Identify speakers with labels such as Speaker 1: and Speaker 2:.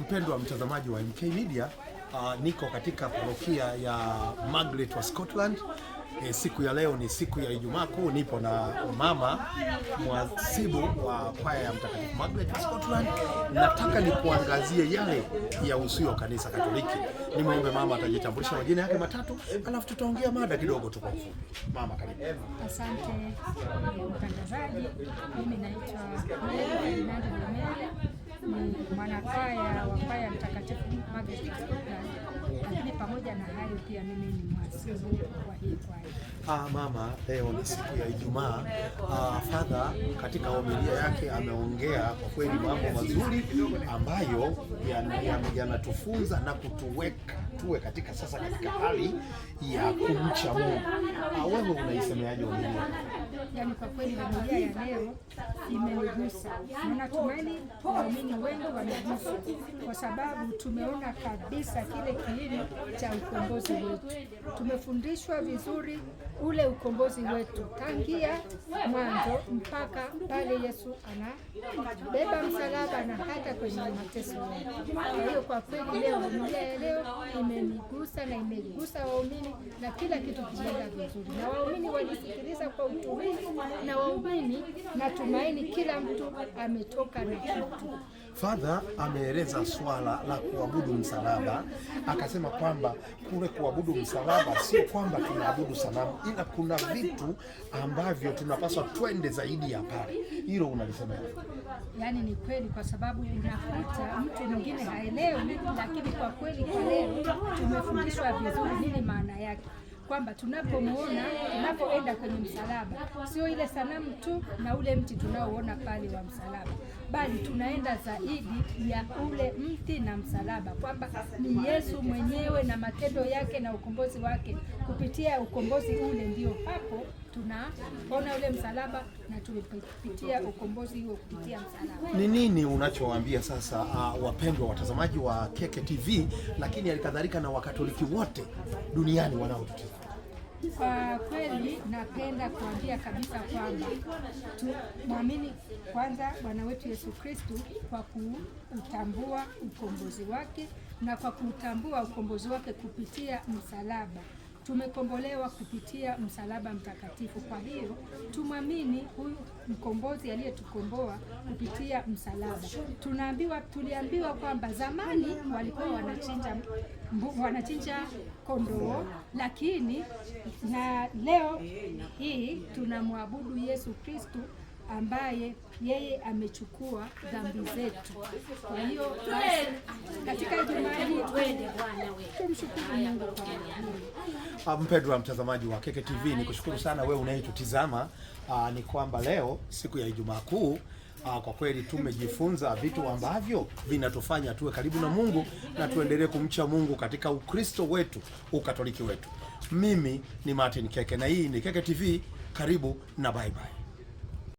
Speaker 1: Mpendwa mtazamaji wa MK Media, niko katika parokia ya Margaret wa Scotland. Siku ya leo ni siku ya Ijumaa Kuu. Nipo na mama mwasibu wa kwaya ya Mtakatifu Margaret wa Scotland. Nataka nikuangazie yale ya usuyo kanisa Katoliki. Nimwombe mama atajitambulisha majina yake matatu, alafu tutaongea mada kidogo tu kwa ufupi. Mama, karibu.
Speaker 2: Asante mtangazaji. Mimi naitwa Ferdinand Lumele, ni mwanakwaya wa kwaya Mtakatifu Margaret wa Scotland, lakini pamoja na hayo pia mimi ni mhasibu wa hii kwaya.
Speaker 1: Mama, leo ni siku ya Ijumaa. Father katika homilia yake ameongea kwa kweli mambo mazuri ambayo yanatufunza na kutuweka tuwe katika sasa katika hali ya kumcha Mungu. Wewe unaisemeaje homilia?
Speaker 2: Yaani kwa kweli homilia ya leo imenigusa na natumaini waumini wengi wameguswa, kwa sababu tumeona kabisa kile kiini cha ukombozi wetu. Tumefundishwa vizuri ule ukombozi wetu tangia mwanzo mpaka pale Yesu anabeba msalaba na hata kwenye mateso yake. Kwa hiyo kwa kweli leo homilia ya leo imenigusa na imegusa waumini na kila kitu kimeenda vizuri, na waumini walisikiliza kwa utulivu, na waumini natumaini kila mtu ametoka na kitu.
Speaker 1: Father ameeleza swala la kuabudu msalaba, akasema kwamba kule kuabudu msalaba sio kwamba tunaabudu sanamu, ila kuna vitu ambavyo tunapaswa twende zaidi ya pale. Hilo unalisema?
Speaker 2: Yaani ni kweli, kwa sababu unakuta mtu mwingine haelewi, lakini kwa kweli kwa leo tumefundishwa vizuri nini maana yake, kwamba tunapomuona, tunapoenda kwenye msalaba, sio ile sanamu tu na ule mti tunaoona pale wa msalaba, bali tunaenda zaidi ya ule mti na msalaba, kwamba ni Yesu mwenyewe na matendo yake na ukombozi wake. Kupitia ukombozi ule, ndio hapo tunaona ule msalaba na tumepitia ukombozi huo kupitia msalaba.
Speaker 1: Ni nini unachowaambia sasa, wapendwa watazamaji wa Keke TV, lakini halikadhalika na Wakatoliki wote duniani wanaotutazama?
Speaker 2: Kwa kweli napenda kuambia kabisa kwamba tumwamini kwanza Bwana wetu Yesu Kristu kwa kuutambua ukombozi wake na kwa kuutambua ukombozi wake kupitia msalaba. Tumekombolewa kupitia msalaba mtakatifu. Kwa hiyo tumwamini huyu mkombozi aliyetukomboa kupitia msalaba. Tuliambiwa kwamba zamani walikuwa wanachinja kondoo, lakini na leo hii tunamwabudu Yesu Kristu ambaye yeye amechukua dhambi zetu. Kwa hiyo basi katika Ijumaa hii tumshukuru Mungu kwa hili.
Speaker 1: Mpendwa mtazamaji wa Keke TV, nikushukuru sana wewe unayetutizama. Ni kwamba leo siku ya Ijumaa Kuu, kwa kweli tumejifunza vitu ambavyo vinatufanya tuwe karibu na Mungu na tuendelee kumcha Mungu katika Ukristo wetu, Ukatoliki wetu. Mimi ni Martin Keke na hii ni Keke TV. Karibu na bye bye.